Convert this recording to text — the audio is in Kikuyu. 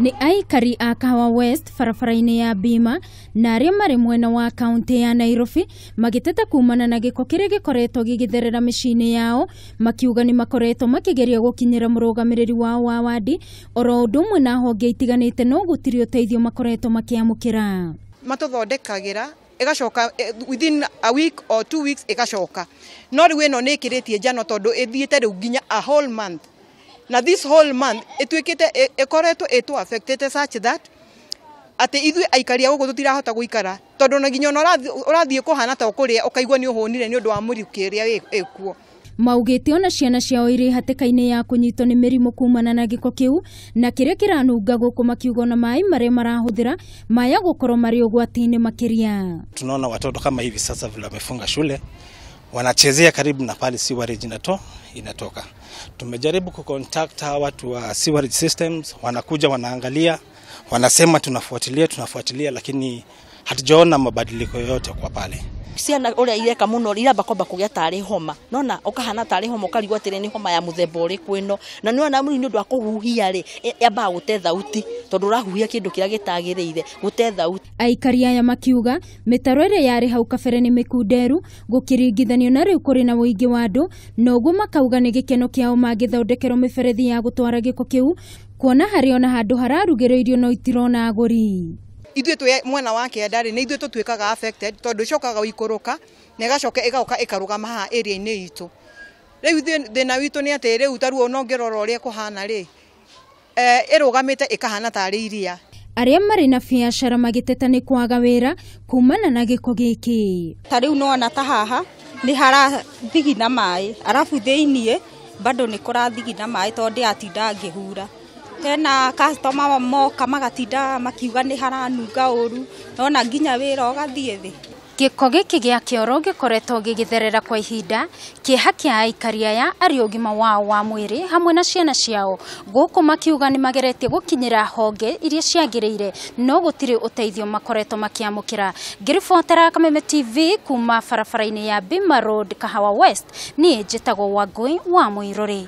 Nĩ aikari a Kahawa West barabara-inĩ ya Bima na arĩa marĩ mwena wa kaunti ya Nairobi magĩteta kumana na gĩko kĩrĩa gĩkoretwo gĩgĩtherera mĩciĩ-inĩ yao, makiuga nĩ makoretwo makĩgeria gũkinyĩra mũrũgamĩrĩri wao wa wadi oro ũndũ ũmwe na honge itiganĩte, no gũtirĩ ũteithio makoretwo makĩamũkĩra. Matũthondekagĩra ĩgacoka within a week or 2 weeks ĩgacoka, no rĩu ĩno nĩ ĩkĩrĩtie njano tondũ ĩthiĩte rĩu nginya a whole month, na this whole month ĩtuĩkĩte ĩkoretwo ĩtũ affected such that atĩ ithuĩ aikari a gũkũ tũtirahota gũikara, tondũ na nginya ona ũrathiĩ kũhana ta ũkũrĩa ũkaigua nĩ ũhũnire nĩ ũndũ wa mũrukĩ ũrĩa ĩkuo. Maugĩte ona ciana ciao irĩ hatĩka-inĩ ya kũnyitwo nĩ mĩrimũ kumana na gĩko kĩu na kĩrĩa kĩranunga gũkũ, makiuga ona maĩ marĩa marahũthĩra maya gũkorwo marĩ ũgwati-inĩ makĩria. Tunaona watoto kama hivi sasa vile wamefunga shule wanachezea karibu na pale sewerage inatoka. Tumejaribu kucontact hawa watu wa sewerage systems, wanakuja wanaangalia, wanasema tunafuatilia, lakini hatujaona mabadiliko yoyote kwa pale. Ciana uria ireka muno iramba kwamba kugia tari homa, nona ukahana tari homa ukarigwo atiri ni homa ya muthemba uriku ino, na niona muri ni undu wa kuhuhia ri yambaga gute thauti tondu urahuhia kindu kiria gitagiriire gute thauti. Aikari aya makiuga mitaro ĩrĩa yarĩ hau kabere nĩ mĩkunderu gũkĩringithanio na rĩu kũrĩ na ũingĩ wa andũ, na ũguo makauga nĩ gĩkeno kĩao mangĩthondekerwo mĩberethi ya gũtwara gĩko kĩu, kuona harĩ ona handũ hararugĩrwo irio no itirona agũri. Ithuĩ twĩ mwena wa kĩanda rĩ, nĩ ithuĩ tũtuĩkaga affected tondũ ĩcokaga gũikũrũka na ĩgacoka ĩgoka ĩkarũgama haha area-inĩ itũ. Rĩu ithuĩ thĩna witũ nĩ atĩ rĩu ta rĩu ona ũngĩrora ũrĩa kũhana rĩ, ĩrũgamĩte ĩkahana tarĩ iria. Arĩa marĩ na biacara magĩteta nĩ kwaga wĩra kumana na gĩko gĩkĩ. Ta rĩu nĩwona ta haha nĩ harathigina maĩ, arabu thĩiniĩ bado nĩ kũrathigina maĩ tondũ ndĩratinda ngĩhura. Tena customer moka magatinda makiuga nĩ haranunga ũru, nona nginya wĩra ũgathiĩ thĩ. Gĩko gĩkĩ gĩa kĩoro gĩkoretwo gĩgĩtherera kwa ihinda, kĩeha kĩa aikari aya arĩ ũgima wao wa mwĩrĩ hamwe na ciana ciao, gũkũ makiuga nĩ mageretie gũkinyĩra honge iria ciagĩrĩire no gũtirĩ ũteithio makoretwo makĩamũkĩra. Ngĩribotera Kameme TV kuma barabara-inĩ ya Bima Road, Kahawa West, niĩ njĩtagwo Wangũi wa Mũirũrĩ.